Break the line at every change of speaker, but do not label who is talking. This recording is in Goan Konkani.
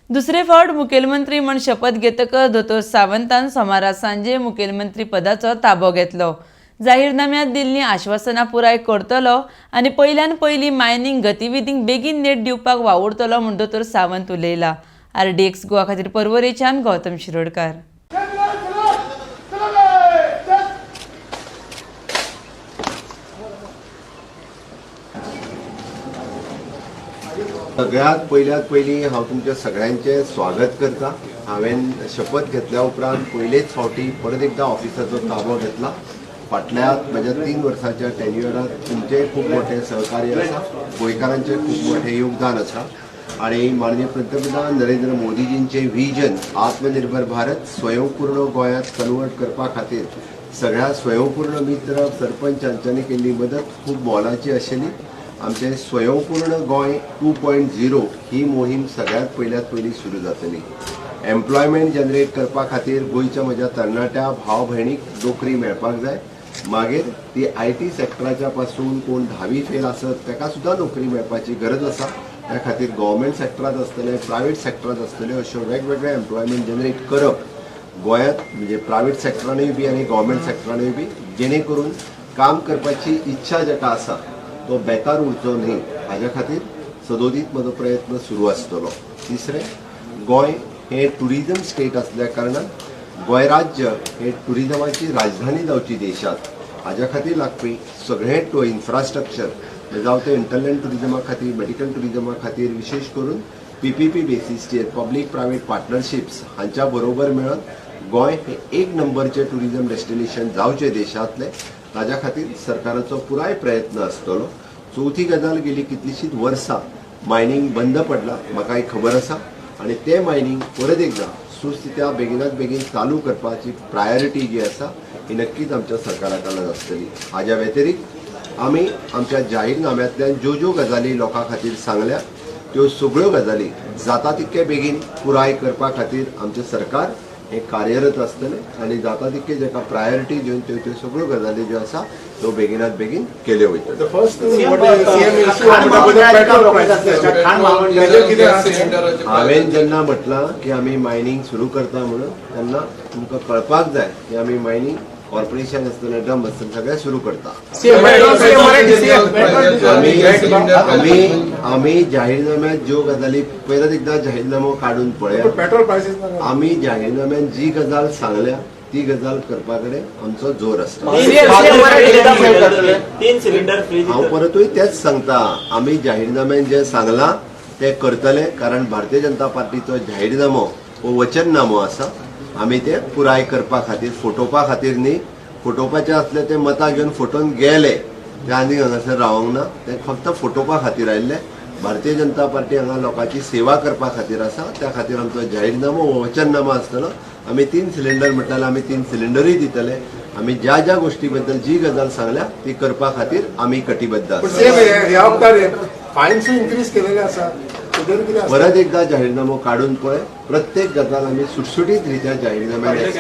दुसरे फावट मुखेलमंत्री म्हण शपथ घेतकच दोतोर सावंतान सोमारा सांजे मुखेलमंत्री पदाचो ताबो घेतलो. जाहीरनाम्यांत दिल्लीं आश्वासनां पुराय करतलो आनी पयल्यान पयलीं मायनींग गतिविधींक बेगीन नेट दिवपाक वावुरतलो म्हूण दोतोर सावंत उलयला. आरडीएक्स गोवा खातीर पर्वरेच्यान गौतम शिरोडकार.
सगळ्यात पयल्यात पयलीं हांव तुमच्या सगळ्यांचें स्वागत करता. हांवें शपथ घेतल्या उपरांत पयलेच फावटी परत एकदां ऑफिसाचो ताबो घेतला. फाटल्या म्हज्या 3 वर्सांच्या टेन्युअरांत तुमचें खूब मोठें सहकार्य आसा, गोंयकारांचें खूब मोठें योगदान आसा आनी माननीय पंतप्रधान नरेंद्र मोदीजींचें विजन आत्मनिर्भर भारत स्वयंपूर्ण गोंयांत कन्वर्ट करपा खातीर सगळ्या स्वयंपूर्ण मित्र सरपंच हांच्यांनी केल्ली मदत खूब मोलाची आशिल्ली. आमचें स्वयंपूर्ण गोंय 2.0 ही मोहीम सगळ्यात पयल्यात पयलीं सुरू जातली. एम्प्लॉयमेंट जनरेट करपा खातीर गोंयच्या म्हज्या तरणाट्या भाव भयणीक नोकरी मेळपाक जाय. मागीर ती IT सेक्टराच्या पासून कोण 10वी फेल आसत ताका सुद्दां नोकरी मेळपाची गरज आसा. त्या खातीर गव्हर्मेंट सेक्टरांत आसतले, प्रायवेट सेक्टरांत आसतले अश्यो वेगवेगळे एम्प्लॉयमेंट जनरेट करप गोंयांत, म्हणजे प्रायवेट सेक्टरानूय बी आनी गव्हर्मेंट सेक्टरानूय बी, जेणे करून काम करपाची इच्छा जाका आसा तो बेकार उरचो न्ही, हाज्या खातीर सदोदीत म्हजो प्रयत्न सुरू आसतलो. तिसरें, गोंय हें टुरिजम स्टेट आसल्या कारणान गोंय राज्य हें टुरिजमाची राजधानी जावची देशांत, हाज्या खातीर लागपी सगळें इन्फ्रास्ट्रक्चर, जावं तें इंटरलँड टुरिजमा खातीर, मेडिकल टुरिजमा खातीर, विशेश करून पीपीपी बेसीसचेर पब्लीक प्रायवेट पार्टनरशिप्स हांच्या बरोबर मेळून गोंय हें एक नंबरचें टुरिजम डेस्टिनेशन जावचें देशांतलें, ताज्या खातीर सरकाराचो पुराय प्रयत्न आसतलो. चवथी गजाल, गेली कितलींशींच वर्सां मायनींग बंद पडलां, म्हाका एक खबर आसा आनी तें मायनींग परत एकदां सुस्थित्या बेगिनात बेगीन चालू करपाची प्रायोरिटी जी आसा ही नक्कीच आमच्या सरकारा कडल्यान आसतली. हाज्या व्यतिरिक्त आमी आमच्या जाहीरनाम्यांतल्यान ज्यो ज्यो गजाली लोकां खातीर सांगल्या त्यो सगळ्यो गजाली जाता तितके बेगीन पुराय करपा खातीर आमचें सरकार हें कार्यरत आसतलें आनी जाता तितके जाका प्रायोरिटी दिवन त्यो त्यो सगळ्यो गजाली ज्यो आसा त्यो बेगिनात बेगीन केल्यो वयतल्यो.
The first thing, what is CM issue about the petrol prices? ताजेर कितें आसा?
हांवें जेन्ना म्हटलां की आमी मायनींग सुरू करता म्हणून, तेन्ना तुमकां कळपाक जाय की आमी मायनींग कॉर्पोरेशन आसतलें, डंप आसतलें, सगळें सुरू करता. आमी आमी आमी जाहीरनाम्यात ज्यो गजाली, परत एकदां जाहीरनामो काडून पळया.
पेट्रोल प्रायसीस
आमी जाहीरनाम्यात जी गजाल सांगल्या ती गजाल करपा कडेन आमचो जोर आसता.
3 सिलिंडर फ्री.
हांव परतूय तेच सांगता, आमी जाहीरनाम्यान जें सांगलां तें करतले, कारण भारतीय जनता पार्टीचो जाहीरनामो हो वचननामो आसा. आमी ते पुराय करपा खातीर, फटोवपा खातीर न्ही. फटोवपाचें आसलें ते मतां घेवन फटोवन गेले, ते आनी हांगासर रावंक ना, ते फक्त फटोवपा खातीर आयिल्ले. भारतीय जनता पार्टी हांगा लोकांची सेवा करपा खातीर आसा, त्या खातीर आमचो जाहीरनामो हो वचननामो आसतलो. आमी 3 सिलिंडर म्हटल्यार आमी 3 सिलिंडरूय दितले. आमी ज्या ज्या गोष्टी बद्दल जी गजाल सांगल्या ती करपा खातीर आमी कटिबद्ध आसा.
सीएम, ह्या वखतार फायन्स इन्क्रीज केलेले आसा, ताजेर कितें आसा?
परत एकदा जाहीरनामो काडून पळय, प्रत्येक गजाल आमी सुटसुटीत रित्या जाहीरनाम्यात